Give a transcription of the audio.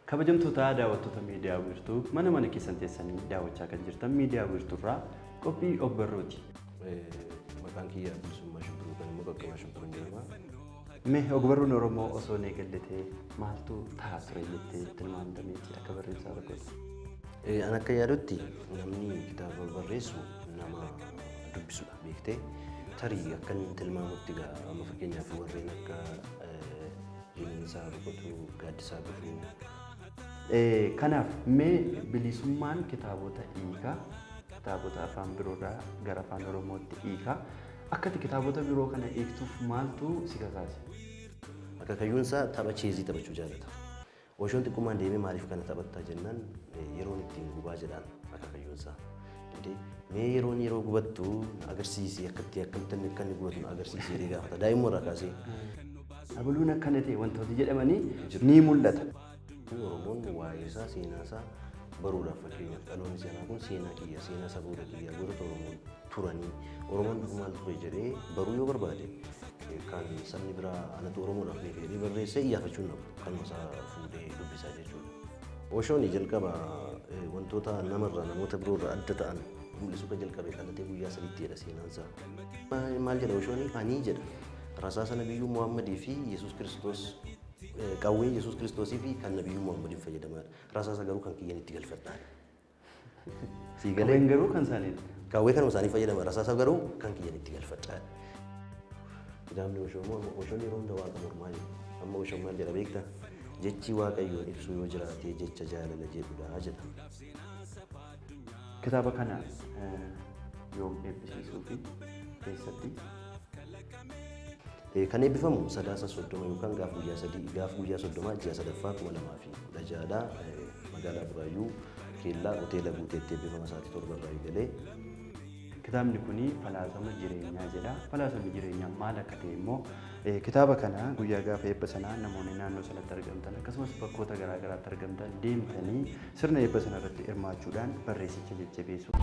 Kabajamtoota daawwattoota Miidiyaa Wiirtuu, mana mana keessan teessanii daawwachaa kan jirtan Miidiyaa Wiirtuurraa qophii Ogbarruuti. Maqaan kiyya Bilisummaa Shibbiruu kan immoo Qaqqabaa Shibbiruun jedhama. Mee ogbarruun Oromoo osoo hin eegalle ta'ee maaltu ta'a ture jettee tilmaamta meetii akka barreessaa tokkotti? An akka yaadutti namni kitaaba barreessu nama dubbisudha beektee. Tarii akkan tilmaamutti egaa amma fakkeenyaaf warreen akka Jiinnisaa Boqotuu, Gaaddisaa Birruu. Kanaaf mee Bilisummaan kitaabota hiika, kitaabota afaan biroorraa gara afaan Oromootti hiika. Akka ati kitaabota biroo kana hiiktuuf maaltu si kakaase? Akaakayyuun isaa tapha cheezii taphachuu jaalata. Oshoon xiqqummaan deemee maaliif kana taphattaa jennaan yeroon ittiin gubaa jedhaan akaakayyuun isaa. Indee mee yeroon yeroo gubattu na agarsiisi akkatti akkamitti inni akka inni gubatu na agarsiisi jedhee gaafata. Daa'imuma irraa kaasee. Abaluun akkana ta'e wantooti jedhamanii ni mul'ata. Oromoon waa'ee isaa seenaa isaa baruudhaaf, fakkeenyaaf dhaloonni seenaa kun seenaa kiyya, seenaa saboota kiyya, gootota Oromoo turanii, Oromoon dur maal ture jedhee baruu yoo barbaade, kan sabni biraa anatu Oromoodhaaf beeka jedhee barreessee iyyaafachuu hin dhabu. Kanuma isaa fuudhee dubbisaa jechuudha. Oshoon jalqaba wantoota namarraa namoota biroorraa adda ta'an mul'isuu kan jalqabe dhalatee guyyaa 3tti jedha seenaan isaa. Maal jedha Oshoon? Ani jedha, rasaasa Nabiyyuu Muhammadii fi Yesuus Kiristoos, qawwee Yesuus Kiristoosii fi kan Nabiyyuu Muhammadiin fayyadamaadha. Rasaasa garuu kan kiyyan itti galfadhaadha. Sii galee? Qawween garuu kan isaaniiti. Qawwee kanuma isaanii fayyadama. Rasaasa garuu kan kiyyan itti galfadhaadha. Kitaabni Oshoo immoo amma Oshoon yeroo hunda Waaqa mormaa jedha. Amma Oshoon maal jedha beektaa? Jechi Waaqayyoon ibsu yoo jiraate jecha jaalala jedhudha jedha. Kitaaba kana yoom eebbisiisuu fi eessatti? Kan eebbifamu Sadaasa 30 yookaan gaaf guyyaa 3, gaaf guyyaa 30 ji'a 3ffaa 2016 dha. Magaalaa Buraayyuu Keellaa Hoteela Guuteetti eebbifama sa'aatii 7 irraa eegalee. Kitaabni kun Falaasama Jireenyaa jedha. Falaasamni jireenyaa maal akka ta'e immoo kitaaba kana guyyaa gaafa eebba sanaa namoonni naannoo sanatti argamtan akkasumas bakkoota garaa garaatti argamtan deemtanii sirna eebba sana irratti hirmaachuudhaan barreessicha jajjabeessuu.